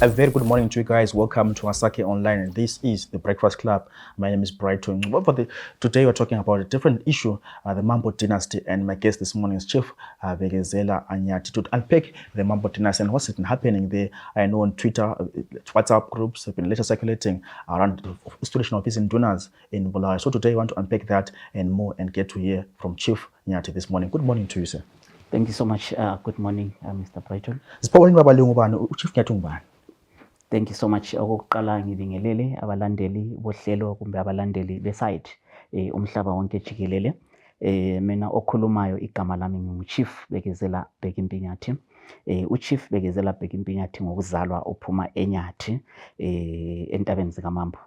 A very good morning to you guys. Welcome to Asake Online. This is the Breakfast Club. My name is Brighton Ncube. Today we're talking about a different issue, the Mambo Dynasty, and my guest this morning is Chief Bekezela Nyathi to unpack the Mambo Dynasty and what's happening there. I know on Twitter, WhatsApp groups have been later circulating around the installation of these indunas in Bulawayo. So today I want to unpack that and more and get to hear from Chief Nyathi this morning. Good morning to you, sir. Thank you so much. Good morning, Mr. Brighton. Chief Nyathi ngubani? Thank you so much. Okokuqala ngibingelele abalandeli bohlelo kumbe abalandeli besite umhlaba wonke jikelele. Mina okhulumayo igama lami ngingu-Chief Bekezela Bhekimpi Nyathi. U-Chief Bekezela Bhekimpi Nyathi ngokuzalwa uphuma eNyathi entabeni zikaMambo.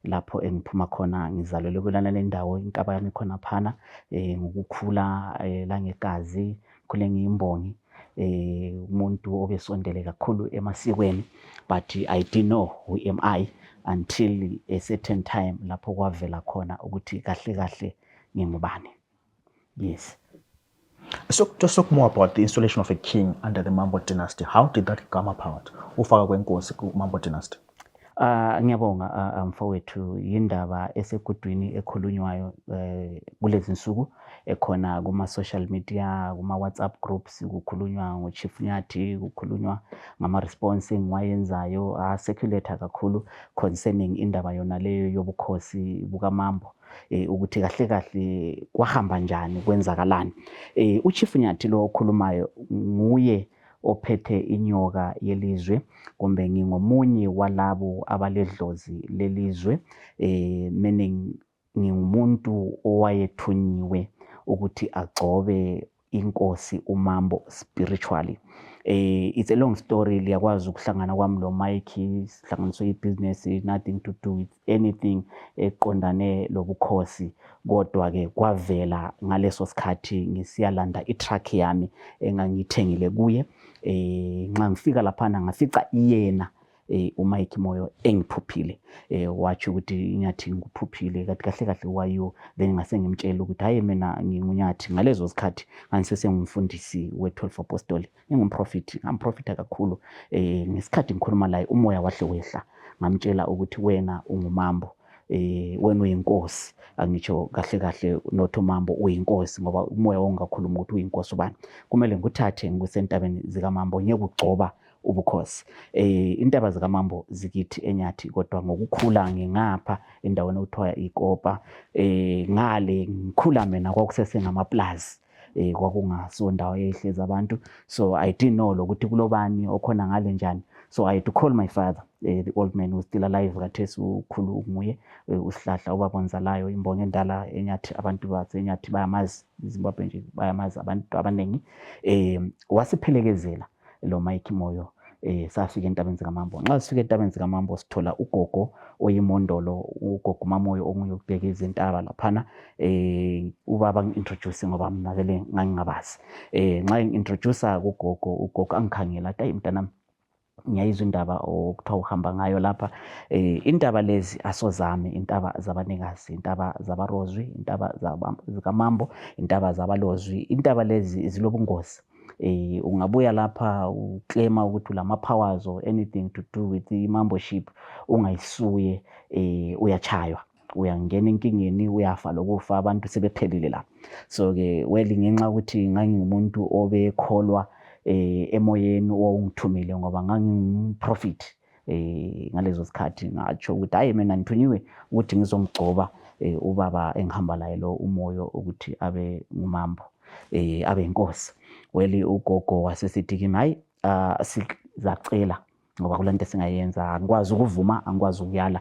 Lapho engiphuma khona ngizalelwe kulana lendawo inkaba yami khona phana ngokukhula la ngegazi khule ngiyimbongi umuntu obesondele kakhulu emasikweni, but I didn't know who am I until a certain time lapho kwavela khona ukuthi kahle kahle ngingubani. Yes. So just talk more about the installation of a king under the Mambo Dynasty. How did that come about? Ufaka kwenkosi ku Mambo Dynasty. Ngiyabonga mfowethu, yindaba esekudwini ekhulunywayo kulezi nsuku ekhona kuma social media, kuma WhatsApp groups, kukhulunywa ngoChief Nyathi, kukhulunywa ngama response engiwayenzayo circulator kakhulu concerning indaba yona leyo yobukhosi bukaMambo. Ukuthi kahle kahle kwahamba njani, kwenzakalani. uChief Nyathi lo okhulumayo nguye ophethe inyoka yelizwe kumbe ngingomunye walabo abaledlozi lelizwe, meaning ngingumuntu owayethunyiwe ukuthi agcobe inkosi uMambo spiritually. It's a long story. Liyakwazi ukuhlangana kwami lo Mike, sihlanganiswe ibusiness, nothing to do with anything eqondane lobukhosi, kodwa ke kwavela ngaleso sikhathi ngisiyalanda itruck yami engangithengile kuye. Nxa ngifika laphana ngafica iyena uMike Moyo engiphuphile, wathi ukuthi Nyathi ngikuphuphile kathi kahle kahle wayo. Then ngase ngimtshela ukuthi hayi mina nginguNyathi ngalezo sikhathi ngisesengumfundisi we12 apostoli, ngingumprofit, ngamprofita kakhulu. Ngesikhathi ngikhuluma la umoya wahle wehla, ngamtshela ukuthi wena unguMambo, wena uyinkosi. Angitsho kahle kahle not uMambo uyinkosi, ngoba umoya wongakhuluma ukuthi uyinkosi ubani. Kumele ngikuthathe ngikusentabeni zikaMambo ngiyekugcoba ubukhosi. Intaba zikaMambo zikithi eNyathi, kodwa ngokukhula ngingapha endaweni okuthiwa iKopa. Ngale ngikhula mina kwakusese ngamaplaza, kwakungasondawo ehlezi abantu, so I didn't know ukuthi kulobani okhona ngale njani. So I had to call my father, the old man who was still alive, kathesi ukhulu nguye uSihlahla ubabonzalayo, imbongi endala eNyathi. Abantu baseNyathi bayamazi, iZimbabwe nje bayamazi abantu abaningi. Wasiphelekezela lo Mike Moyo, safika entabeni zikaMambo. Nxa sifika entabeni zikaMambo sithola ugogo oyimondolo, ugogo Mamoyo onguye ukubheka izintaba laphana. Ubaba ngi-introduce ngoba mina vele ngangingabazi. Nxa ngi-introducer kugogo, ugogo angikhangela athi, hayi mntanami, ngiyayizwa indaba okuthiwa uhamba ngayo lapha. Indaba lezi asozami, intaba zabanikazi, intaba zabarozwi, intaba zikaMambo, intaba zabalozwi. Intaba lezi zilobungozi. Ungabuya lapha uklema ukuthi ulama powers or anything to do with i-membership, ungayisuye uyachaywa, uyangena enkingeni, uyafa lokufa, abantu sebephelile la. So ke ngenxa ukuthi ngangingumuntu obekholwa emoyeni owawungithumile, ngoba ngangingumprofit ngalezo sikhathi, ngatsho ukuthi hayi mina ngithunyiwe ukuthi ngizomgcoba ubaba engihamba laye lo umoyo ukuthi abe nguMambo, abe inkosi. Ugogo wasesithi kimi, hayi sizacela ngoba kulanto singayenza, angikwazi ukuvuma, angikwazi ukuyala.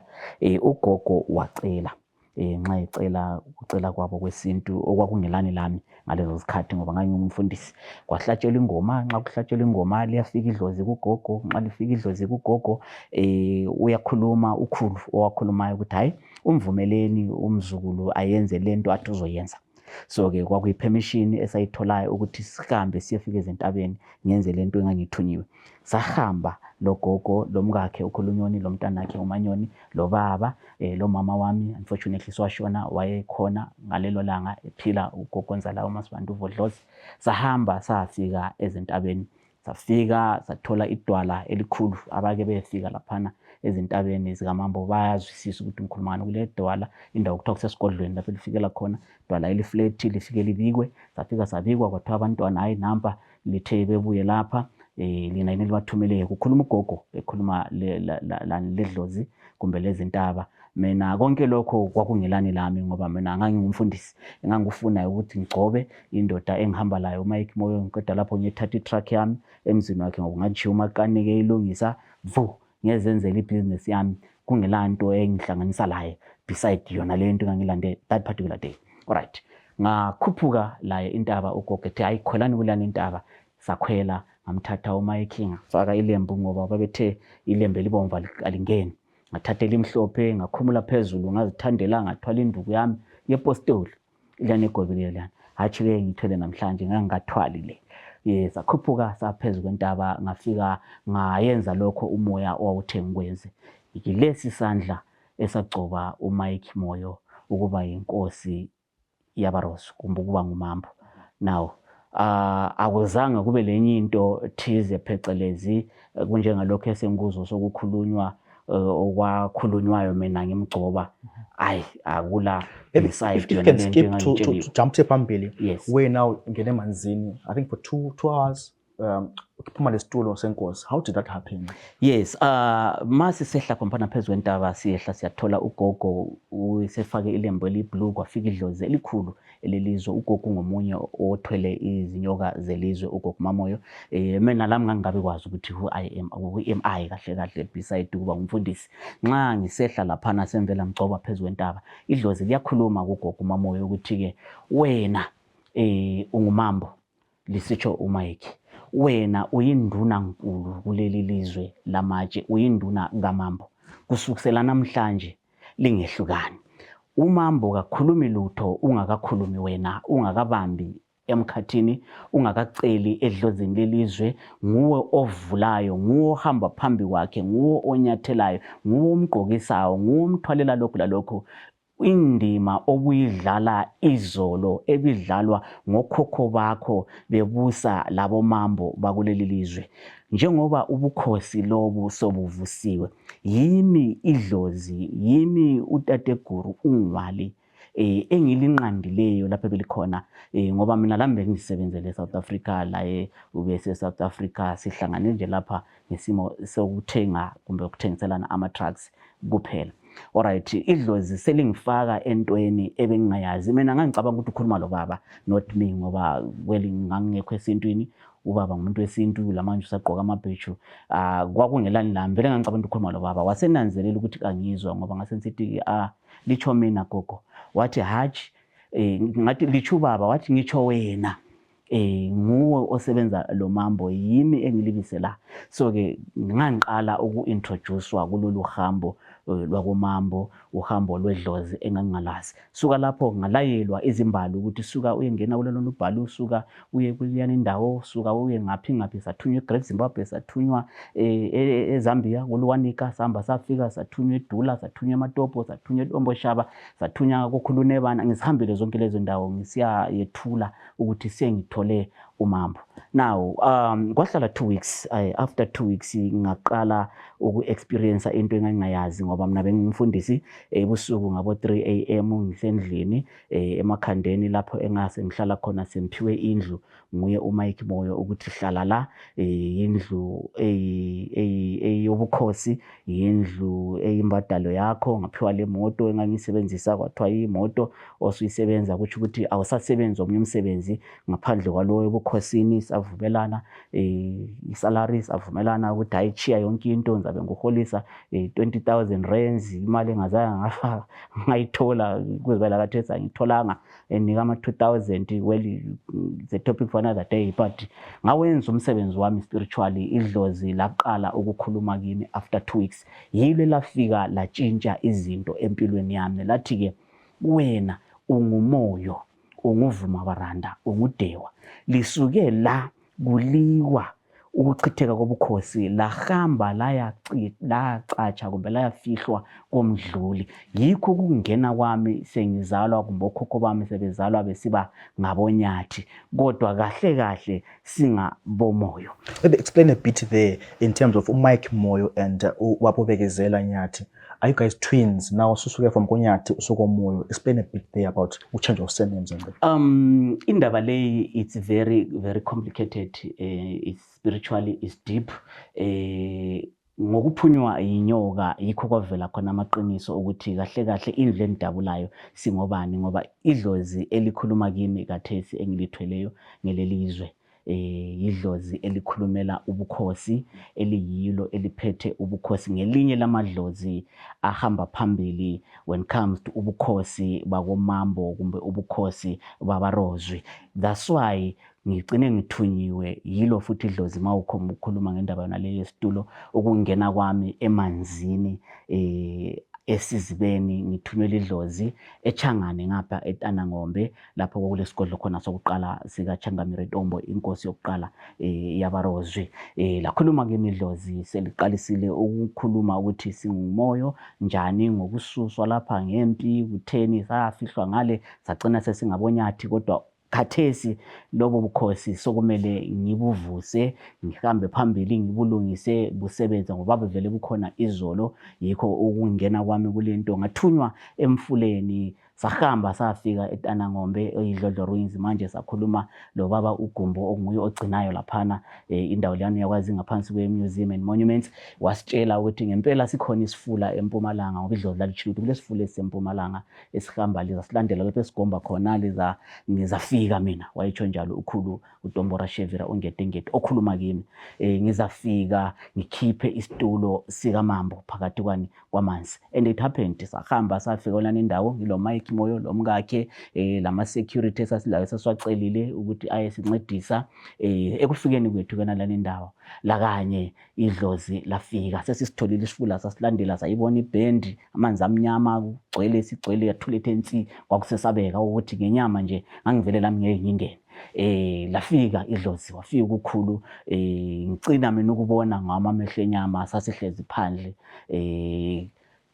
Ugogo wacela, nxa ecela ukucela kwabo kwesintu okwakungelani lami ngalezo sikhathi ngoba ngangingumfundisi. Kwahlatshelwa ingoma, nxa kuhlatshelwa ingoma liyafika idlozi kugogo. Nxa lifika idlozi kugogo, uyakhuluma ukhulu owakhulumayo ukuthi hayi umvumeleni umzukulu ayenze lento athi uzoyenza. So ke kwakuyipermission esayitholayo ukuthi sihambe siyefika ezintabeni ngenze lento engangithunyiwe. Sahamba logogo, lomkakhe ukhulunyoni, lomntanakhe uManyoni, lo baba, lo mama wami unfortunately swashona, wayekhona ngalelo langa ephila ugogo onzalayo uMasibantu uVodlozi. Sahamba safika ezintabeni safika sathola idwala elikhulu abake befika laphana ezintabeni zikaMambo bayazwisisa ukuthi ngikhulumana kule dwala indawo kuthiwa kusesigodlweni lapho lifikela khona idwala elifleti lifike libikwe safika sabikwa kwathiwa abantwana hayi nampa lithe bebuye lapha lina yini libathumele kukhuluma ugogo ekhuluma ledlozi kumbe lezintaba mina konke lokho kwakungelani lami ngoba mina ngangingumfundisi engangufuna ukuthi ngigcobe indoda engihamba layo uMike Moyo ngiqeda lapho ngiyethatha iTruck yami emzini wakhe ngoba ngathi umakani ke ilungisa ngezenzela ibusiness yami kungelanto engihlanganisa laye beside yona lento engangilande that particular day. Alright, ngakhuphuka laye intaba ugogo ethi hayi khwelani kulana intaba sakhwela ngamthatha uMike ngafaka ilembu ngoba babethe ilembe libomva alingeni ngathatha elimhlophe ngakhumula phezulu ngazithandela ngathwala induku yami yepostoli ilana egobile lana hathi ke ngithwele namhlanje ngangathwali le sakhuphuka saphezulu kwentaba ngafika ngayenza lokho umoya owawuthe ngikwenze ikilesi sandla esagcoba uMike Moyo ukuba inkosi yabaRoss kumbe ukuba nguMambo. Now akuzange kube lenye into thize phecelezi kunjengalokho esenkuzo sokukhulunywa okwakhulunywayo mina ngimgcoba hayi akula beside yona lento to jump to phambili. Yes. We now ngene emanzini I think for 2 hours ukuphuma lesitulo senkosi. How did that happen? Yes, mase sehla khompana phezulu kwentaba siyehla siyathola ugogo usefake ilembu eliblue kwafika idlozi elikhulu elelizwe ugogo ngomunye othwele izinyoka zelizwe ugogo Mamoyo. Mina lami ngangabe kwazi ukuthi who am I kahle beside kuba ngumfundisi. Nxa ngisehla laphana semvela ngcoba phezulu kwentaba idlozi liyakhuluma kugogo Mamoyo ukuthi ke wena unguMambo lisitsho uMike. Wena uyinduna nkulu kuleli lizwe lamatshe uyinduna kaMambo kusukisela namhlanje lingehlukani. uMambo kakhulumi lutho ungakakhulumi wena ungakabambi emkhathini ungakaceli edlozini lelizwe nguwe ovulayo nguwe ohamba phambi kwakhe nguwe onyathelayo nguwe omgqokisayo nguwe omthwalela lokhu lalokho. Indima obuyidlala izolo ebidlalwa ngokhokho bakho bebusa labo Mambo bakuleli lizwe njengoba ubukhosi lobu sobuvusiwe yimi idlozi yimi utateguru ungwali engilinqandileyo lapha belikhona ngoba mina lami bengisebenzele South Africa la ubese South Africa sihlangane nje lapha ngesimo sokuthenga kumbe ukuthengiselana ama trucks kuphela. Alright, idlozi selingifaka entweni ebengingayazi mina ngangicabanga ukuthi ukhuluma lo baba not me ngoba ngangekho esintwini ubaba ngumuntu wesintu lamanje usagqoka amabheju kwakungelani lami vele ngangicabanga ukuthi ukhuluma lo baba wasenanzelela ukuthi kangizwa ngoba ngasensithi licho mina gogo wathi hathi ngathi licho baba wathi ngicho wena nguwe osebenza lo Mambo yimi engilibisela. So ke ngangiqala uku-introducewa kulolu hambo lwakoMambo uhambo lwedlozi engangingalazi. Suka lapho ngalayelwa izimbali ukuthi suka uyengena kulelo ubhalo suka uye kuliyana indawo suka uye ngaphi sathunywa eGreat Zimbabwe sathunywa eZambia kuLuwanika sahamba safika sathunywa eDula sathunywa eMatopo sathunywa eOmboshaba sathunywa koKhulunebana ngizihambile zonke lezo ndawo ngisiya yethula ukuthi sengithole uMambo. Now kwahlala 2 weeks after 2 weeks ngaqala uku-experience into engangingayazi ngoba mina bengumfundisi ebusuku ngabo 3 AM ngisendlini emakhandeni lapho engase ngihlala khona semphiwe indlu nguye uMike Moyo ukuthi hlala la indlu eyobukhosi indlu eyimbadalo yakho ngaphiwa le moto engangisebenzisa kwathiwa imoto osuyisebenza ukuthi awusasebenzi omnye umsebenzi ngaphandle kwaloyo ebukhosini savumelana isalary savumelana ukuthi ayichiya yonke into nzabe ngoholisa 20,000 rands imali engazange ngayithola kuzibela kathesa ngitholanga enika ama 2,000 well the topic for another day but ngawenza umsebenzi wami spiritually idlozi laqala ukukhuluma kimi after 2 weeks yile lafika latshintsha izinto empilweni yami lathi ke wena ungumoyo unguvuma baranda ungudewa lisuke la kuliwa ukuchitheka kobukhosi lahamba lacatsha kumbe layafihlwa komdluli. Yikho ukungena kwami sengizalwa kumbe okhokho bami sebezalwa besiba ngabonyathi, kodwa kahle kahle singabomoyo. Maybe explain a bit there in terms of Mike Moyo and Mambo Bekezela Nyathi. Are you guys twins now? Susuke from Konyathi usuko Moyo. Explain a bit there about change of surnames and that. Indaba leyi it's very very complicated. It's spiritually, it's deep. Ngokuphunywa inyoka yikho kwavela khona amaqiniso ukuthi kahle kahle indlu endabulayo singobani, ngoba idlozi elikhuluma kimi kathesi engilithweleyo ngelelizwe idlozi elikhulumela ubukhosi, eliyilo eliphethe ubukhosi ngelinye lamadlozi ahamba phambili when it comes to ubukhosi bakomambo kumbe ubukhosi babarozwi. That's why ngigcine ngithunyiwe yilo futhi idlozi mawukhuluma ngendaba yona leyo yesitulo, ukungena kwami emanzini esizibeni ngithunyelwe idlozi eChangane ngapha eTanangombe, lapho kulesigodlo khona sokuqala sika Changamire Ntombo, inkosi yokuqala yabarozwi. Lakhuluma kimi idlozi seliqalisile ukukhuluma ukuthi singumoyo njani ngokususwa lapha ngempi kutheni safihlwa ngale sagcina sesingabonyathi, kodwa khathesi lobo bukhosi sokumele ngibuvuse, ngihambe phambili ngibulungise busebenza ngoba bevele bukhona izolo. Yikho ukungena kwami kulento ngathunywa emfuleni, sahamba safika eTanangombe eYidlodlo Ruins. Manje sakhuluma lo baba uGumbo onguye ogcinayo laphana indawo leyana yakwazi ngaphansi kweMuseum and Monuments, wasitshela ukuthi ngempela sikhona isifula eMpumalanga, ngoba idlozi lalitshilo ukuthi kulesifula esempumalanga esihamba lizasilandela lapho esigomba khona ngizafika mina. Wayitsho njalo ukhulu uTombora Shevira ungedengede okhuluma kimi. Ngizafika ngikhiphe isitulo sika Mambo phakathi kwamanzi. And it happened, sahamba safika olana indawo ngilo Mike Moyo lo mkakhe lama security sasilayo saswacelile ukuthi ayesincedisa ekufikeni kwethu kana lana indawo la kanye idlozi lafika. Sesisitholile isifula sasilandela sayibona ibhendi amanzi amnyama kugcwele sigcwele yathulethe ensi, kwakusesabeka ukuthi ngenyama nje ngangivele lami ngeke ngingene. Lafika idlozi, wafika ukukhulu ngicina mina ukubona ngamamehlo enyama sasihlezi phandle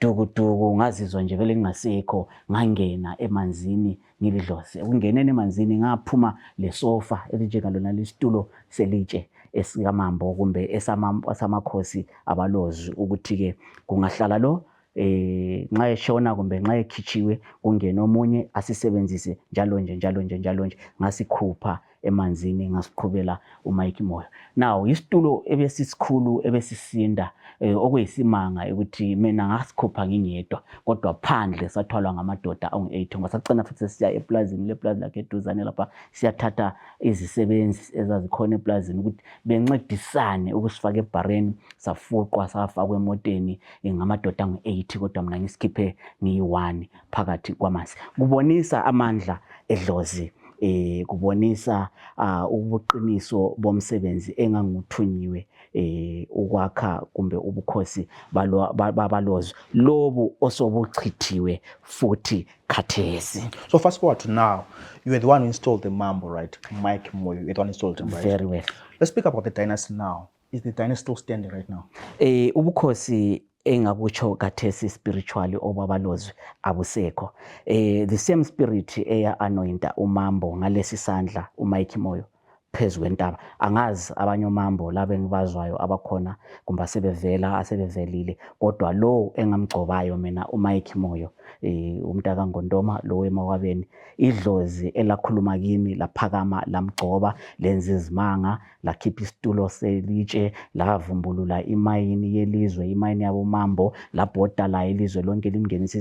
duku ngazizwa nje vele ngingasekho, ngangena emanzini ngilidlozi. Ukungeneni emanzini ngaphuma lesofa elinjeka lona lesitulo selitshe esikamambo kumbe esamakhosi abalozwi, ukuthi ke kungahlala lo nxa eshona kumbe nxa ekhitshiwe kungena omunye asisebenzise njalo nje ngasikhupha emanzini ngasiqhubela uMike Moyo. Now isitulo ebesisikhulu ebesisinda okuyisimanga ukuthi mina ngasikhupha ngingedwa, kodwa phandle sathwalwa ngamadoda angu-8 ngasagcina futhi siya eplazini leplazi lakhe eduzane lapha siyathatha izisebenzi ezazikhona eplazini ukuthi bencedisane ukusifaka ebhareni, safuqwa safakwa emoteni ngamadoda angu-8, kodwa mina ngisikhiphe ngiyi-1 phakathi kwamanzi. Kubonisa amandla edlozi, kubonisa ubuqiniso bomsebenzi enganguthunyiwe ukwakha kumbe ubukhosi babalozwi lobu osobuchithiwe futhi khathesi. So fast forward to now, you were the one who installed the Mambo, right? Mike Moyo, you're the one who installed him, right? Very well. Let's speak about the dynasty now. Is the dynasty still standing right now? Ubukhosi engakutsho kathesi spiritually obabalozwi abusekho. The same spirit eya anointa uMambo ngalesi sandla uMike Moyo phezu kwentaba. Angazi abanye uMambo laba engibazwayo abakhona kumbe asebevelile, kodwa lo engamgcobayo mina uMike Moyo umntaka Ngondoma lo eMawabeni, idlozi elakhuluma kimi laphakama lamgcoba lenza izimanga, lakhipha isitulo selitshe, lavumbulula imayini yelizwe, imayini yabo Mambo, labhoda la ilizwe lonke limngenisa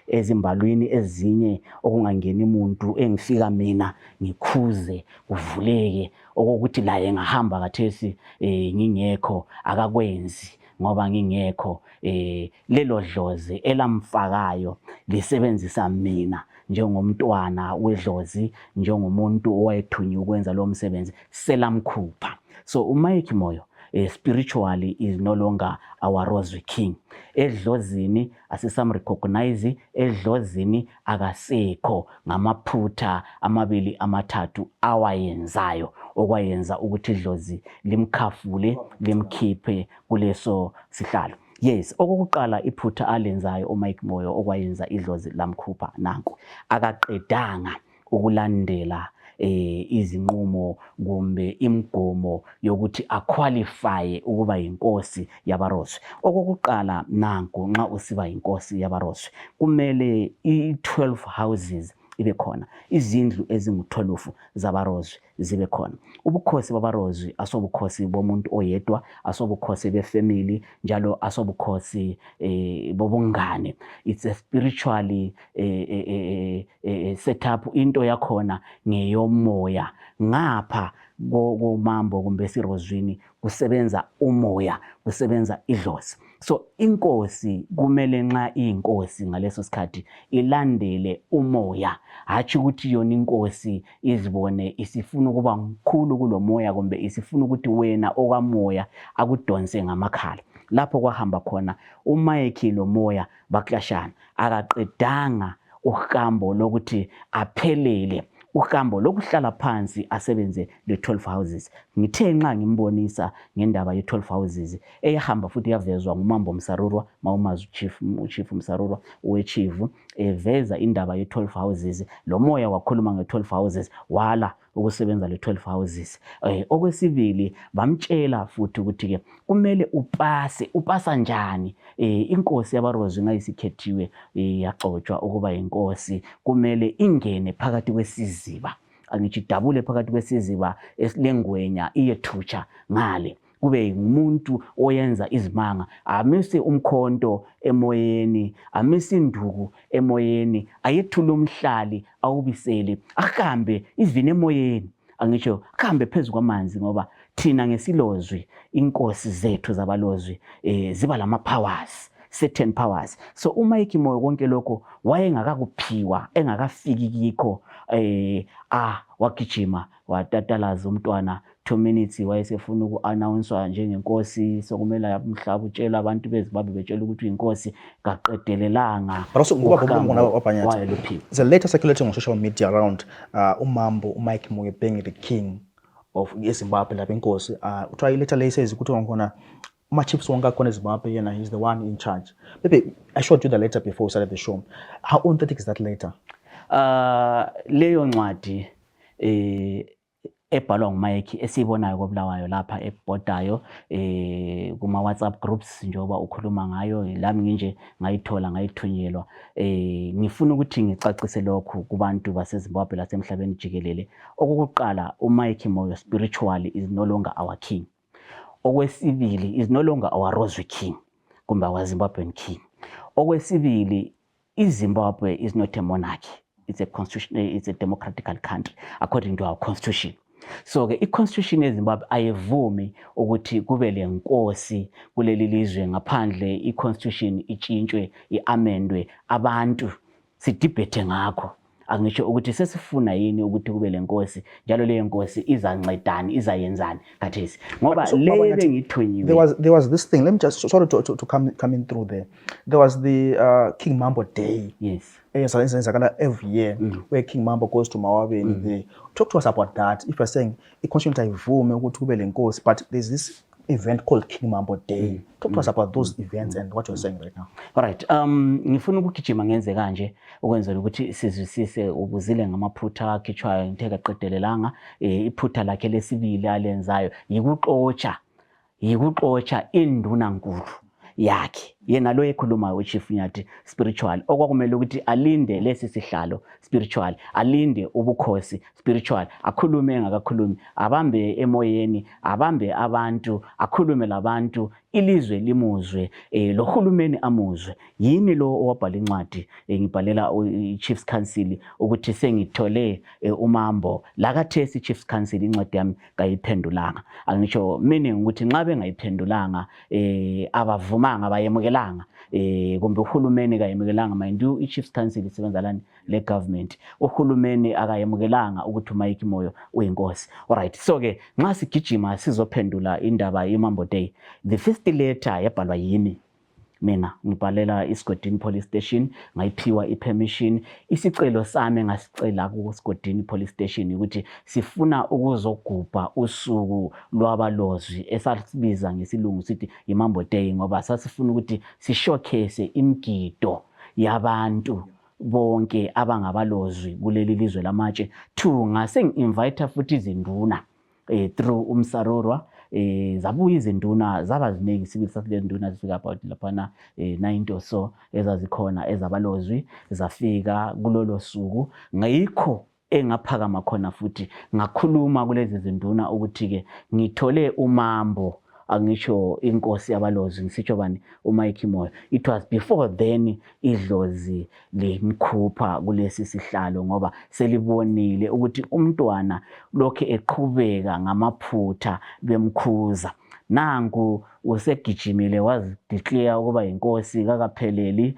ezimbalwini ezinye okungangeni umuntu, engifika mina ngikhuze kuvuleke okokuthi la engahamba kathesi ngingekho akakwenzi ngoba ngingekho. Lelo dlozi elamfakayo lisebenzisa mina njengomntwana wedlozi, njengomuntu owayethunyiwe ukwenza lo msebenzi, selamkhupha. So uMike Moyo spiritually is no longer our Rosary King. Edlozini asisamrecognize, edlozini akasekho ngamaphutha amabili amathathu awayenzayo. okwayenza ukuthi idlozi limkhafule limkhiphe kuleso sihlalo. Yes, okokuqala iphutha alenzayo uMike Moyo okwayenza idlozi lamkhupha nanku akaqedanga ukulandela izinqumo kumbe imigomo yokuthi aqualify ukuba inkosi yabaRoswe. Okokuqala nanku nxa usiba inkosi yabaRoswe kumele i12 houses ibe khona, izindlu ezingu12 zabaRoswe zibe khona. Ubukhosi babaRoswe asobukhosi bomuntu oyedwa, asobukhosi befamily, njalo asobukhosi bobungane. It's a spiritually set up, into yakhona ngeyomoya. Ngapha komambo kumbe sirozwini kusebenza umoya, kusebenza idlozi. So inkosi kumele nxa iyinkosi ngaleso sikhathi ilandele umoya, hatshi ukuthi yona inkosi izibone isifuna ukuba mkhulu kulomoya kumbe isifuna ukuthi wena okamoya akudonse ngamakhala. Lapho kwahamba khona uMike lomoya baklashana, akaqedanga uhambo lokuthi aphelele, uhambo lokuhlala phansi asebenze le12 houses. Ngithe nxa ngimbonisa ngendaba ye12 houses eyahamba futhi yavezwa nguMambo Msarurwa, mawumazi uChief Msarurwa uweChief, eveza indaba ye12 houses. Lo moya wakhuluma nge12 houses wala ukusebenza le12 houses. Okwesibili bamtshela futhi ukuthi ke kumele upasa njani. Inkosi yabaRoswe ngayisikhethiwe yagcotshwa ukuba inkosi, kumele ingene phakathi kwesiziba, angithi dabule phakathi kwesiziba esilengwenya iyethutsha ngale, kube ngumuntu oyenza izimanga, amise umkhonto emoyeni, amise induku emoyeni, ayethule umhlali awubisele, ahambe ivini emoyeni, angisho ahambe phezu kwamanzi, ngoba thina ngesilozwi inkosi zethu zabalozwi ziba lama powers, certain powers. So uMike Moyo konke lokho wayengakakuphiwa, engakafiki kikho, wagijima watatalaza umntwana 2 minutes wayesefuna uku-announcewa njengenkosi, sokumele umhlaba utshela abantu beZimbabwe betshela ukuthi inkosi kaqedelelanga. But also there's a later circulating on social media around uMike Moyo being the king of Zimbabwe lapha inkosi. Uthiwa later says ukuthi ngkhona chiefs wonke akhona eZimbabwe yena he's the one in charge. Maybe I showed you the letter before we started the show. How authentic is that letter? Leyo ncwadi ebhalwa nguMike esibonayo koBulawayo lapha ebhodayo kuma WhatsApp groups njengoba ukhuluma ngayo, lami nginje ngayithola ngayithunyelwa. Ngifuna ukuthi ngicacise lokho kubantu baseZimbabwe lasemhlabeni jikelele. Okokuqala, uMike Moyo spiritually is no longer our king. Okwesibili, is no longer our Rosary king kumbe our Zimbabwean king. Okwesibili, Zimbabwe is not a monarchy. It's a constitution, it's a democratic country according to our constitution. So ke iconstitution yeZimbabwe ayivumi ukuthi kube lenkosi kuleli lizwe ngaphandle iconstitution itshintshwe, iamendwe, abantu sidebate ngakho. Angisho ukuthi sesifuna yini ukuthi kube lenkosi, njalo le nkosi izancedani, izayenzani kathesi, ngoba le bengithunyiwe. There was this thing, let me just sorry to come in through there. There was the King Mambo Day. Yes. Every year, where King Mambo goes to Mawabe. Talk to us about that. If you're saying a constitution ivume ukuthi kube lenkosi, but there's this event called King Mambo Day. Talk to us about those events and what you're saying right now. All right. Ngifuna ukugijima ngenze kanje ukwenzela ukuthi sizwisise ubuzile ngamaphutha akhitshwayo ngitheka qedelelanga. Iphutha lakhe lesibili alenzayo yikuxotsha induna nkulu yakhe, yena lo ekhulumayo uChief Nyathi spiritual, okwakumele ukuthi alinde lesi sihlalo spiritual, alinde ubukhosi spiritual, akhulume engakakhulumi, abambe emoyeni, abambe abantu, akhulume labantu, ilizwe limuzwe, lo hulumeni amuzwe. Yini lo owabhala incwadi ngibhalela iChiefs Council ukuthi sengithole uMambo lakathesi iChiefs Council incwadi yami kayiphendulanga. Angisho meaning ukuthi nxa bengayiphendulanga abavumanga bayemukelanga kumbe uhulumeni kayemukelanga, mind you iChiefs Council isebenza lani le government, uhulumeni akayemukelanga ukuthi uMike Moyo uyinkosi. Alright, so ke nxa sigijima sizophendula indaba yeMambo Day, the first letter yabhalwa yimi mina ngibhalela iSigodini Police Station ngayiphiwa ipermission. Isicelo sami ngasicela kuSigodini Police Station ukuthi sifuna ukuzogubha usuku lwabalozwi esasibiza ngesilungu sithi iMambo Day, ngoba sasifuna ukuthi showcase imigido yabantu bonke abangabalozwi kuleli lizwe lamatshe. 2, ngase ngi-invite futhi izinduna through umsarurwa, zabuya izinduna zaba ziningi, sibili sasile nduna zifika about laphana 90 or so ezazikhona ezabalozwi, zafika kulolo suku. Ngayikho engaphakama khona futhi ngakhuluma kulezi zinduna ukuthi ke ngithole umambo, angisho inkosi yabalozwi, ngisitsho bani, uMike Moyo. It was before then idlozi limkhupha kulesi sihlalo, ngoba selibonile ukuthi umntwana lokho eqhubeka ngamaphutha bemkhuza. Nangu usegijimile wazideclare ukuba inkosi kakapheleli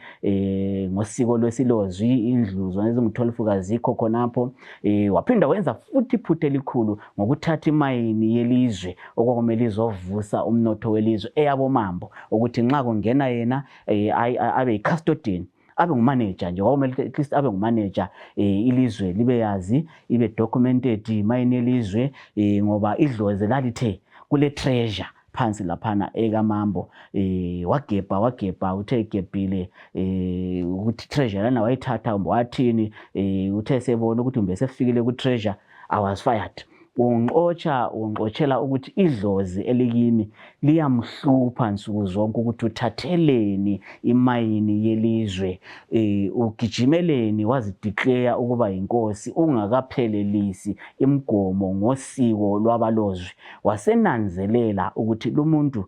ngosiko lwesilozwi, indlu zona ezingu-12 kazikho khonapho. Waphinda wenza futhi iphutha elikhulu ngokuthatha imayini yelizwe okwakumele izovusa umnotho welizwe eyabomambo, ukuthi nxa kungena yena abe yi-custodian, abe ngumanager nje, kwakumele at least abe ngumanager, ilizwe libe yazi, ibe documented imayini yelizwe, ngoba idlozi lalithe kule treasure phansi laphana ekaMambo. Wagebha uthe egebhile ukuthi treasure lana wayithatha wathini, uthe sebona ukuthi umbe sefikile ku treasure, I was fired. Ungixotshela ukuthi idlozi elikimi liyamhlupha nsuku zonke ukuthi uthatheleni imayini yelizwe, ugijimeleni wazideclare ukuba inkosi ungakaphelelisi imigomo ngosiko lwabalozwi. Wasenanzelela ukuthi lo muntu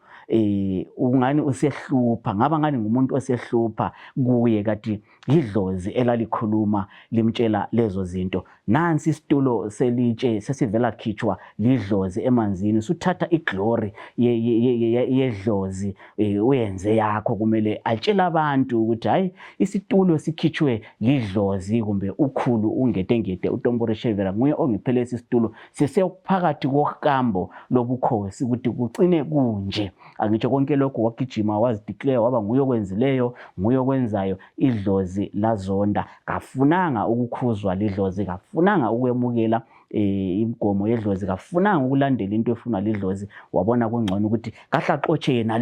ungani usehlupha, ngaba ngani ngumuntu osehlupha kuye, kati idlozi elalikhuluma limtshela lezo zinto. Nansi isitulo selitshe sesivela khitshwa lidlozi emanzini, suthatha iglory yedlozi uyenze yakho. Kumele atshela abantu ukuthi hayi, isitulo sikhitshwe lidlozi, kumbe ukhulu ungedengede uTombore Shevera nguye ongiphele isitulo sesekuphakathi kohambo lobukhosi ukuthi kucine kunje. Angitsho konke lokho wagijima wazideclare waba nguye okwenzileyo, nguye okwenzayo. Idlozi lazonda, kafunanga ukukhuzwa lidlozi, kafunanga ukwemukela imigomo yedlozi, kafunanga ukulandela into efunwa lidlozi. Wabona kungcono ukuthi kahlaxotshe yena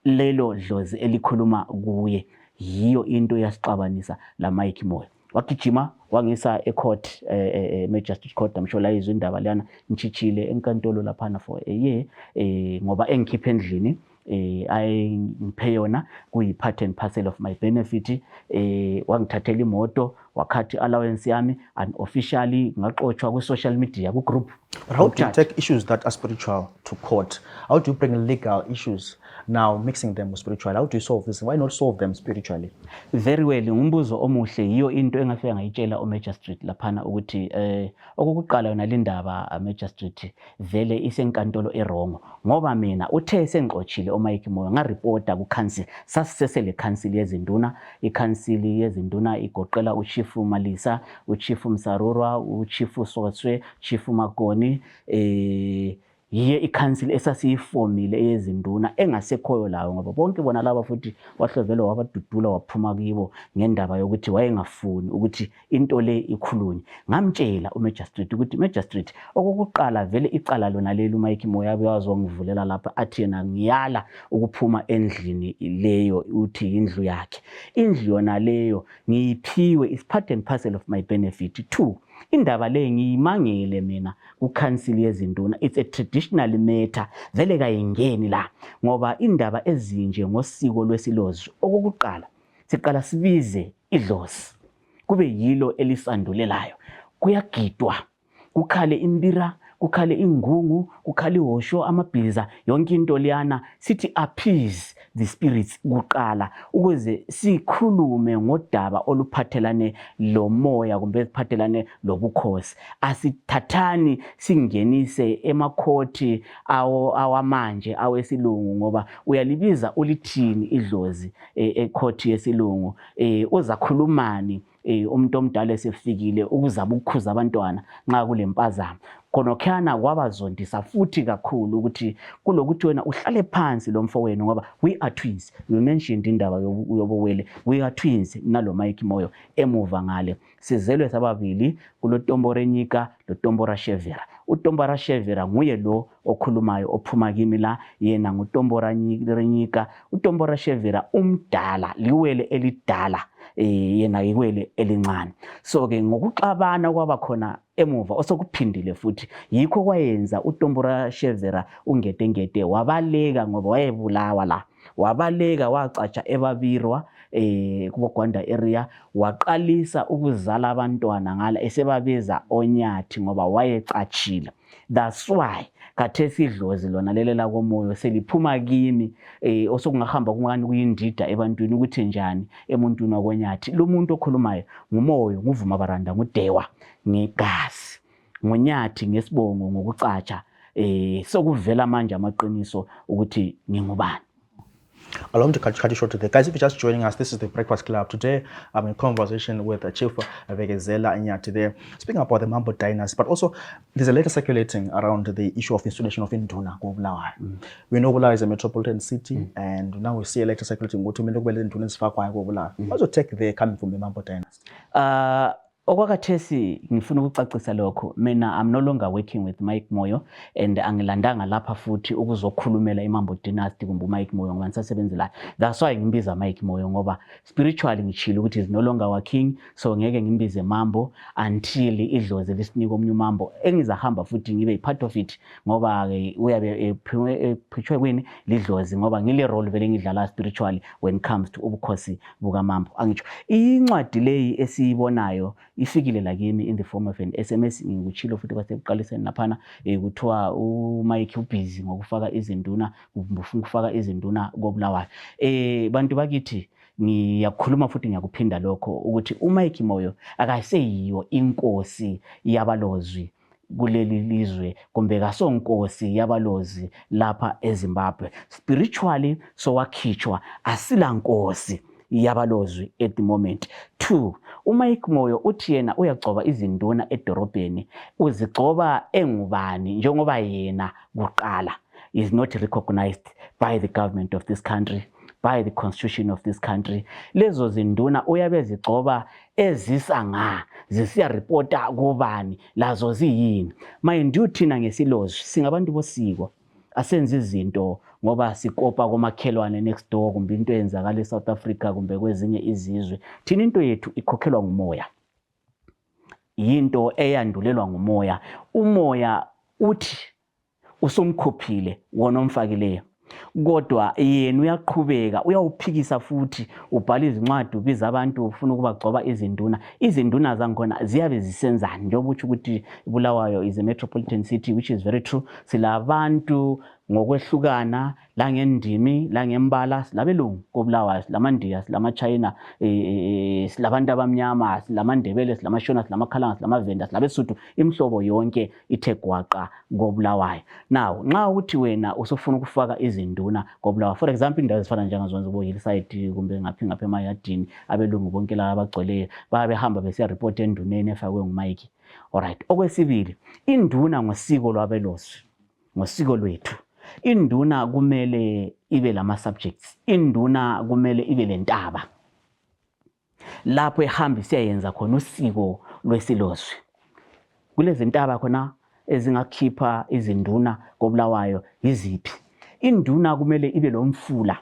lelo dlozi elikhuluma kuye. Yiyo into yasixabanisa la Mike Moyo. Wagijima wangisa ecourt, Magistrate Court, amshola izwe indaba lana nchitshile enkantolo laphana for a year, ngoba engikhiphe endlini ayengiphe yona kuyi-part and parcel of my benefit. Wangithathela imoto, wakhathi allowance yami, and officially ngaxotshwa ku-social media ku-group. But how do you take issues that are spiritual to court? How do you bring legal issues now mixing them with spiritual? How do you solve this? Why not solve them spiritually? Very well, ngumbuzo omuhle. Yiyo into engafika ngayitshela uMagistrate laphana ukuthi okokuqala yona lindaba Magistrate vele isenkantolo erongo, ngoba mina uthe sengixotshile uMike Moyo ngareporta ku-council. Sasisesele council yezinduna. I-council yezinduna igoqela uChief Malisa, uChief Msarurwa, uChief Soswe, Chief Magoni, yiye i-council esasiyifomile eyezinduna engasekhoyo lawo, ngoba bonke bona laba futhi wahlovela wabadudula waphuma kibo ngendaba yokuthi wayengafuni ukuthi into le ikhulunywe. Ngamtshela uMagistrate ukuthi Magistrate, okokuqala vele icala lona leli uMike Moyo yabe wazongivulela lapha athi yena ngiyala ukuphuma endlini leyo, uthi indlu yakhe. Indlu yona leyo ngiyiphiwe, is part and parcel of my benefit. 2, indaba le ngiyimangele mina ku-council yezinduna. It's a traditional matter, vele kayingeni la, ngoba indaba ezinje ngosiko lwesilozwi, okokuqala siqala sibize idlozi kube yilo elisandulelayo. Kuyagidwa, kukhale imbira, kukhale ingungu, kukhale ihosho, amabhiza, yonke into liyana, sithi appease the spirits kuqala, ukuze sikhulume ngodaba oluphathelane lomoya kumbe siphathelane lobukhosi. Asithathani singenise emakhoti awamanje awesilungu, ngoba uyalibiza ulithini idlozi ekhoti yesilungu, uzakhulumani umuntu omdala esefikile ukuzaba ukukhuza abantwana nxa kulempazamo. khonokhana kwabazondisa futhi kakhulu ukuthi kulokuthi wena uhlale phansi lo mfowenu ngoba we are twins. You mentioned indaba yobuwele, we are twins nalo Mike Moyo emuva ngale sizelwe sababili kulo Tombora Nyika lo Tombora Shevera. uTombora Shevera nguye lo okhulumayo ophuma kimi la yena nguTombora Nyika. uTombora Shevera umdala liwele elidala yena iwele elincane. So ke ngokuxabana kwabakhona emuva osokuphindile futhi yikho kwayenza uTombora Shevera ungedengede wabaleka ngoba wayebulawa la, wabaleka wacatsha ebabirwa kuBogwanda area, waqalisa ukuzala abantwana ngala esebabiza Onyathi ngoba wayecatshile. That's why khathesi idlozi lona lele la komoyo seliphuma kimi osokungahamba kungani kuyindida ebantwini ukuthi njani emuntwini wakoNyathi. Lo muntu okhulumayo ngumoyo, nguvuma baranda, ngudewa, ngegazi, ngoNyathi ngesibongo ngokucatsha sokuvela manje amaqiniso ukuthi ngingubani. Allow me to cut you short today. Guys, if you're just joining us, this is the Breakfast Club. Today, I'm in conversation with Chief Bekezela Nyathi there, speaking about the Mambo Dynasty, but also there's a letter circulating around the issue of installation of Induna Bulawayo. We know Bulawayo is a metropolitan city, and now we see a letter circulating. What's your take there coming from the Mambo Dynasty? Okwakathesi ngifuna ukucacisa lokho. Mina I'm no longer working with Mike Moyo and angilandanga lapha futhi ukuzokhulumela iMambo Dynasty kumbe Mike Moyo ngoba ngisasebenza la. That's why ngimbiza Mike Moyo ngoba spiritually ngishilo ukuthi is no longer working, so ngeke ngimbize Mambo until idlozi lisinika omnye uMambo engizahamba futhi ngibe part of it ngoba uyabe ephithwe kwini lidlozi ngoba ngile role vele ngidlala spiritually when it comes to ubukhosi buka Mambo. Angitsho incwadi leyi esiyibonayo ifikile la kimi in the form of an SMS ngikuchilo futhi basebuqaliseni naphana kuthiwa uMike ubusy ngokufaka izinduna, ufuna ukufaka izinduna koBulawayo. Bantu bakithi ngiyakhuluma futhi ngiyakuphinda lokho ukuthi uMike Moyo akaseyiyo inkosi yabalozwi kuleli lizwe kumbe kasonkosi yabalozi lapha eZimbabwe. Spiritually so wakhitshwa asila nkosi yabalozwi at the moment. 2, uMike Moyo uthi yena uyagcoba izinduna edorobheni, uzigcoba engubani njengoba yena kuqala is not recognized by the government of this country, by the constitution of this country. Lezo zinduna uyabezigcoba ezisanga zisiya reporta kubani lazo ziyini. Mind you thina ngesilozi singabantu bosiko asenza izinto ngoba sikopa komakhelwane next door kumbe into eyenzakala eSouth Africa kumbe kwezinye izizwe. Thina into yethu ikhokhelwa ngumoya, yinto eyandulelwa ngumoya. Umoya uthi usomkhophile wona omfakileyo, kodwa yena uyaqhubeka uyawuphikisa futhi ubhala izincwadi ubiza abantu ufuna ukubagcoba izinduna. Izinduna zankhona ziyabe zisenzani njengoba uthi ukuthi Bulawayo is a metropolitan city, which is very true. Silabantu ngokwehlukana la ngendimi la ngembala, silabelungu koBulawayo, silamandiya, silamaChina, silabantu abamnyama, silamandebele, silamashona, silamakhalanga, silamavenda, silabesuthu, imhlobo yonke ithe gwaqa koBulawayo. Now nxa uthi wena usufuna ukufaka izinduna koBulawayo, for example indawo ezifana njengazonke bo Hillside kumbe ngapha emayadini, abelungu bonke la abagcweleyo bayahamba besiya report enduneni efakwe nguMike. Alright, okwesibili, induna ngosiko lwabelozi, ngosiko lwethu. Induna kumele ibe lama subjects, induna kumele ibe lentaba lapho ehamba siyayenza khona usiko lwesilozwi. Kulezi ntaba khona ezingakhipha izinduna koBulawayo yiziphi? Induna kumele ibe lomfula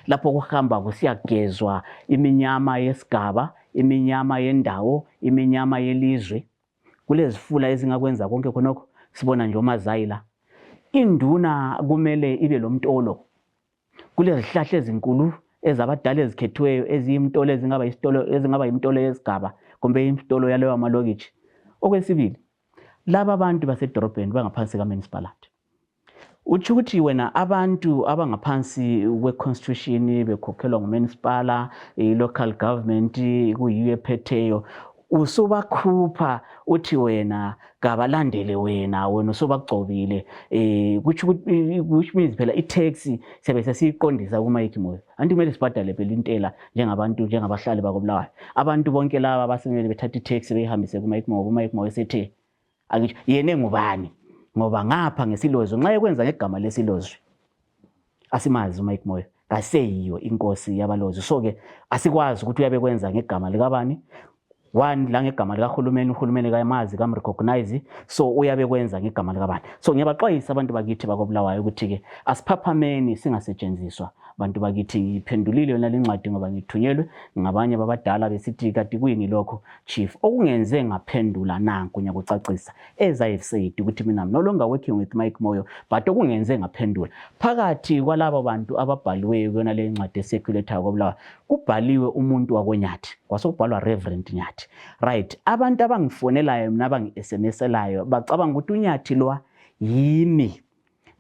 lapho kuhamba kusiyagezwa iminyama yesigaba, iminyama yendawo, iminyama yelizwe. Kulezi fula ezingakwenza konke khonokho sibona nje oMazayila. Induna kumele ibe lomtolo. Kulezi hlahla ezinkulu ezabadala ezikhethiweyo eziyimtolo ezingaba imtolo yesigaba kumbe imtolo yaleyo amalokithi. Okwesibili, laba abantu basedorobheni bangaphansi kamunicipality. Uthi ukuthi wena abantu abangaphansi kwe-constitution bekhokhelwa ngumunicipala, local government kuyiyo ephetheyo, usubakhupha uthi wena kabalandele wena usubagcobile. Which means phela i-tax siyabe sesiyiqondisa kuMike Moyo. Anti kumele sibhadale phela intela njengabantu njengabahlali bakoBulawayo. Abantu bonke laba basemele bethatha i-tax beyihambise kuMike Moyo, uMike Moyo sethe angisho yena engubani ngoba ngapha ngesilozo nxa ekwenza ngegama lesilozwi asimazi uMike Moyo kaseyiyo inkosi yabalozi. So ke asikwazi ukuthi uyabe kwenza ngegama likabani. One la ngegama likahulumeni, uhulumeni kayamazi kamrecognize, so uyabe kwenza ngegama likabani. So ngiyabaxwayisa abantu bakithi bakobulawayo ukuthi ke asiphaphameni singasetshenziswa. Bantu bakithi ngiphendulile yona lencwadi ngoba ngithunyelwe ngabanye babadala besithi kanti kuyini lokho chief okungenze ngaphendula nanku ngiyakucacisa. As I have said ukuthi mina I'm no longer working with Mike Moyo, but okungenze ngaphendula phakathi kwalabo bantu ababhaliweyo kuyona le ncwadi eseculator kobulawayo kubhaliwe umuntu wakoNyathi, kwasekubhalwa Reverend Nyathi. Right, abantu abangifonelayo mina abangi-SMSelayo bacabanga ukuthi uNyathi lo yimi.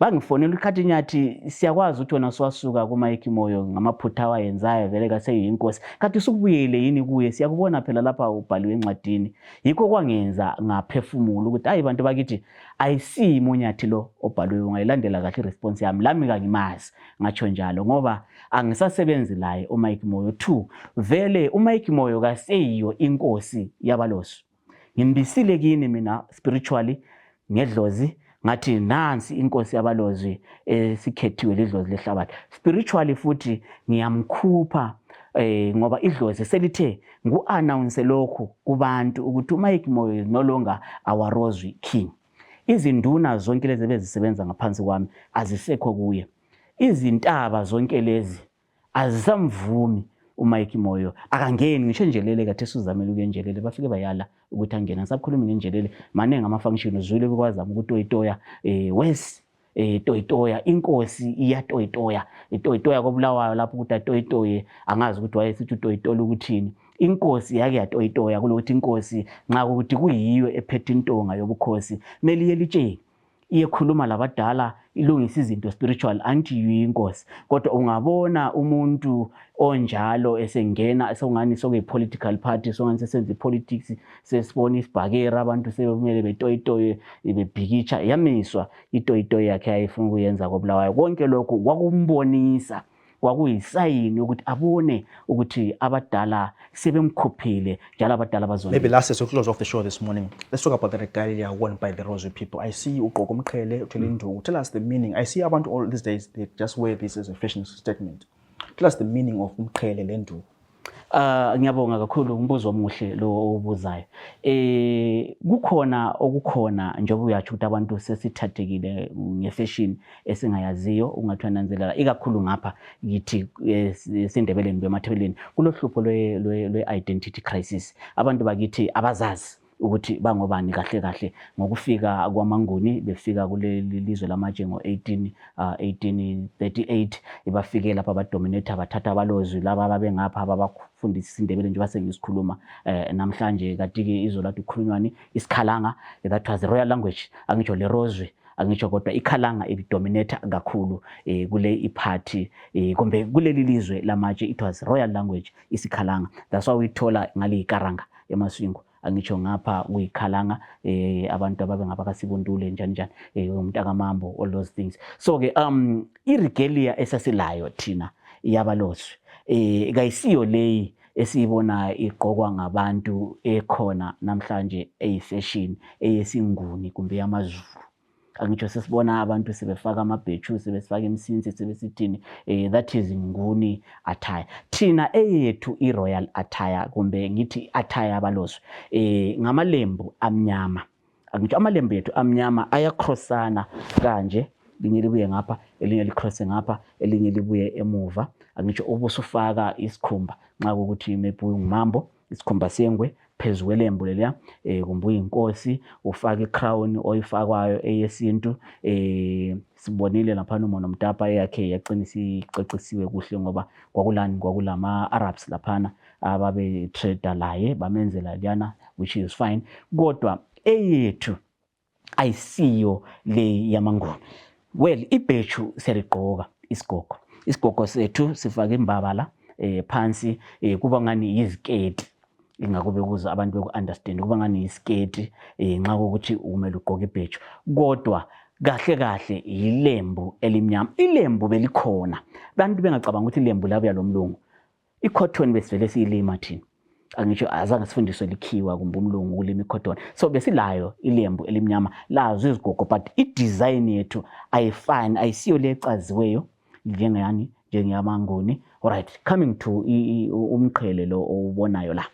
Bangifonela ukhathi Nyathi siyakwazi ukuthi wena siwasuka kuMike Moyo ngamaphutha awayenzayo vele kaseyinkosi. Kanti usubuyele yini kuye? Siyakubona phela lapha ubhaliwe encwadini. Yikho kwangenza ngaphefumula ukuthi hayi bantu bakithi ayisimo uNyathi lo obhaliwe ngayilandela kahle response yami. Lami kangimazi ngatsho njalo ngoba angisasebenzi laye uMike Moyo. 2 vele uMike Moyo kaseyiyo inkosi yabalosi. Ngimbisile kini mina spiritually ngedlozi ngathi nansi inkosi yabalozi sikhethiwe lidlozi lehlabathi. Spiritually futhi ngiyamkhupha ngoba idlozi selithe ngu-announce lokhu kubantu ukuthi uMike Moyo no longer our rosary king. Izinduna zonke lezi bezisebenza ngaphansi kwami azisekho kuye. Izintaba zonke lezi azisamvumi uMike Moyo akangeni ngisho enjelele kade suzamela ukuyenjelele bafike bayala ukuthi angena. Ngisakhuluma ngenjelele manenge ama-function uzwile bekwazama ukutoyitoya wes toyitoya inkosi iyatoyitoya itoyitoya kobulawayo lapho ukuthi atoyitoye angazi ukuthi wayesithi utoyitola ukuthini. Inkosi yake yatoyitoya kulokuthi inkosi nxa ukuthi kuyiyo ephethe intonga yobukhosi meli yelitsheni iyekhuluma labadala ilungisa izinto spiritual anti yinkosi. Kodwa ungabona umuntu onjalo esengena esongani sokuyi-political party songani sesenza i-politics sesibona isibhakera abantu sebemele betoyitoye bebhikitsha yamiswa itoyitoye yakhe ayifuna ukuyenza kobulawayo. Konke lokho kwakumbonisa kwakuyisayini ukuthi abone ukuthi abadala sebemkhuphile njalo abadala bazona. Maybe last as we close off the show this morning, let's talk about the regalia worn by the Rosary people. I see uqoqa umqhele uthele induku. Tell us the meaning. I see abantu all these days they just wear this as a fashion statement. Tell us the meaning of umqhele lenduku. Ngiyabonga kakhulu umbuzo omuhle lo obuzayo. Kukhona okukhona njengoba uyathi ukuthi abantu sesithathekile ngefashion esingayaziyo ungathananzelela ikakhulu ngapha ngithi sindebeleni bemathebeleni kulohlupho lwe identity crisis. Abantu bakithi abazazi ukuthi bangobani kahle kahle ngokufika kwamanguni befika kuleli lizwe lamatshe ngo-1838 ibafike lapha abadominate abathatha abalozwi laba ababengapha abafundisa isindebele nje basengisikhuluma namhlanje kanti ke izolo lathi ukhulunywani isikhalanga that was the royal language angitsho le rosary angitsho kodwa ikhalanga ibidominate kakhulu kule iphathi kumbe kuleli lizwe lamatshe it was royal language isikhalanga. That's why we thola ngale ikaranga emaswingo angitsho ngapha uyikhalanga abantu ababengapha kasibundule njani umntaka Mambo all those things. So ke iregalia esasilayo thina iyabalosi kayisiyo leyi esiyibona igqokwa ngabantu ekhona namhlanje eyifashion eyesinguni kumbe yamaZulu. Angitsho sesibona abantu sebefaka amabhethu sebefaka imsinsi sebesithini that is nguni attire. Thina eyethu iroyal attire kumbe ngithi attire abalosi ngamalembu amnyama. Angitsho amalembu yethu amnyama ayacrossana kanje linye libuye ngapha elinye licrosse ngapha elinye libuye emuva. Angitsho ubusufaka isikhumba nxa ukuthi maybe ungumambo isikhumba sengwe phezu kwelembu leliya kumbuye inkosi ufaka icrown oyifakwayo eyesintu sibonile lapha uMono Mtapa yakhe yaqinisa icecisiwe kuhle ngoba kwakulama Arabs laphana ababe trade laye bamenzela liyana which is fine. Kodwa eyethu ayisiyo le yamanguni. Well ibhethu serigqoka isigqoko sethu sifaka imbabala phansi kuba ngani yiziketi ingakube kuza abantu beku-understand kuba ngani yisiketi nxa ukuthi umele ugqoke ibhethu kodwa kahle yilembu elimnyama. Ilembu belikhona bantu bengacabanga ukuthi ilembu labuya lomlungu. I-cotton besivele siyilima thina angisho azange sifundiswe likhiwa kumbe umlungu ukulima ikhothoni. So besilayo ilembu elimnyama lazo izigogo, but i-design yethu ayifani, ayisiyo le ecaziweyo njengeyamanguni. Alright, coming to umqhele lo owubonayo la.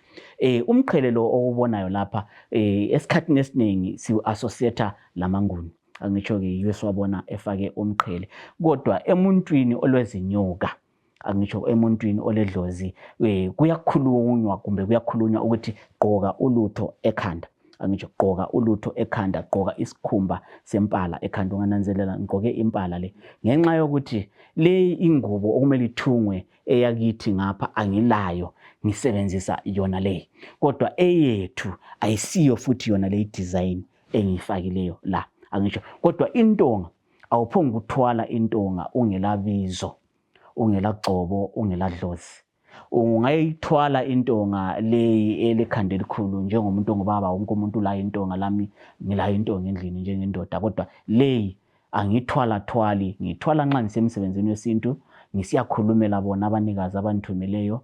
Umqhele lo owubonayo lapha esikhathini esiningi siu-associate lamanguni. Angisho-ke yiwe siwabona efake umqhele. Kodwa emuntwini olwezinyoka, angisho emuntwini oledlozi, kuyakhulunywa ukuthi gqoka ulutho ekhanda. Angisho gqoka ulutho ekhanda, gqoka isikhumba sempala ekhanda. Ungananzelela ngigqoke impala le ngenxa yokuthi le ingubo okumele ithungwe eyakithi ngapha angilayo, ngisebenzisa yona le. Kodwa eyethu ayisiyo futhi yona le design engiyifakileyo la. Angisho kodwa intonga awuphonga ukuthwala intonga ungelabizo, ungelagcobo, ungeladlozi. Ungayithwala intonga leyi elekhanda elikhulu njengomuntu ongubaba, wonke umuntu la intonga, lami ngila intonga endlini njengendoda. Kodwa leyi angithwala ngithwala nxa ngisemsebenzini wesintu, ngisiyakhulumela bona abanikazi abanithumeleyo.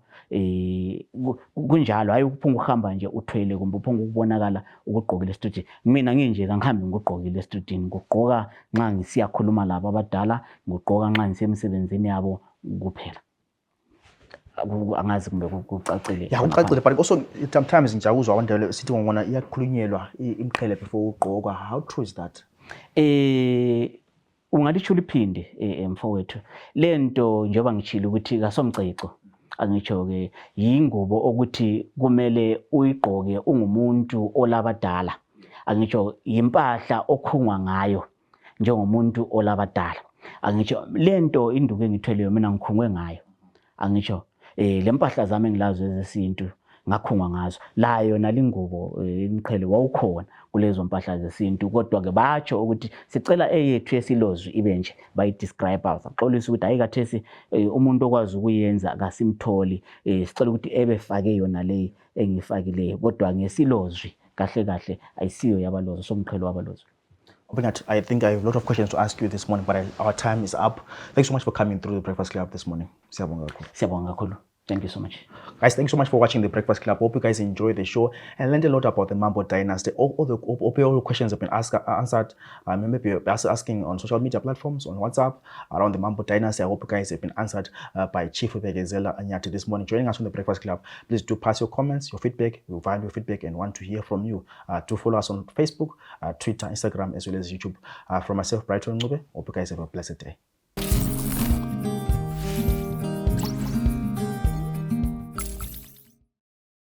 Kunjalo hayi ukuphunga uhamba nje uthwele kumbe uphunga ukubonakala ukugqokile estudio. Mina nginje kangihambi ngigqokile estudio, ngigqoka nxa ngisiyakhuluma labo abadala, ngigqoka nxa ngisemsebenzini yabo kuphela. Angazi kumbe kucacile. Yeah, kucacile, but also sometimes ngijawuzwa abantu sithi ngona iyakhulunyelwa imqhele before ugqoka. How true is that? Ungalisho liphinde mfowethu lento njengoba ngichile ukuthi kasomgcexo. Angisho-ke yingubo ukuthi kumele uyigqoke ungumuntu olabadala. Angisho yimpahla okhungwa ngayo njengomuntu olabadala. Angisho lento induku engithweleyo mina ngikhungwe ngayo. Angisho le mpahla zami engilazo ezesintu ngakhungwa ngazo. La yona lingubo imqhele wawukhona kulezo mpahla zesintu, kodwa ke batsho ukuthi sicela eyethu yesilozwi ibe nje bayidescribe. Baxolisa ukuthi ayikathesi umuntu okwazi ukuyenza akasimtholi, sicela ukuthi ebefake yona le engifakileyo, kodwa ngesilozwi kahle kahle ayisiyo yabalozo, somqhele wabalozo. I think I have a lot of questions to ask you this morning, but our time is up. Thanks so much for coming through the Breakfast Club this morning. Siyabonga kakhulu. Thank you so much. Guys, thanks so much for watching the Breakfast Club. Hope you guys enjoyed the show and learned a lot about the Mambo Dynasty. All the questions have been answered. Maybe you're asking on social media platforms, on WhatsApp, around the Mambo Dynasty. I hope you guys have been answered by Chief Bekezela Nyathi this morning. Joining us on the Breakfast Club, please do pass your comments, your feedback. We value your feedback and want to hear from you. Do follow us on Facebook, Twitter, Instagram, as well as YouTube. From myself, Brighton Ncube. Hope you guys have a blessed day.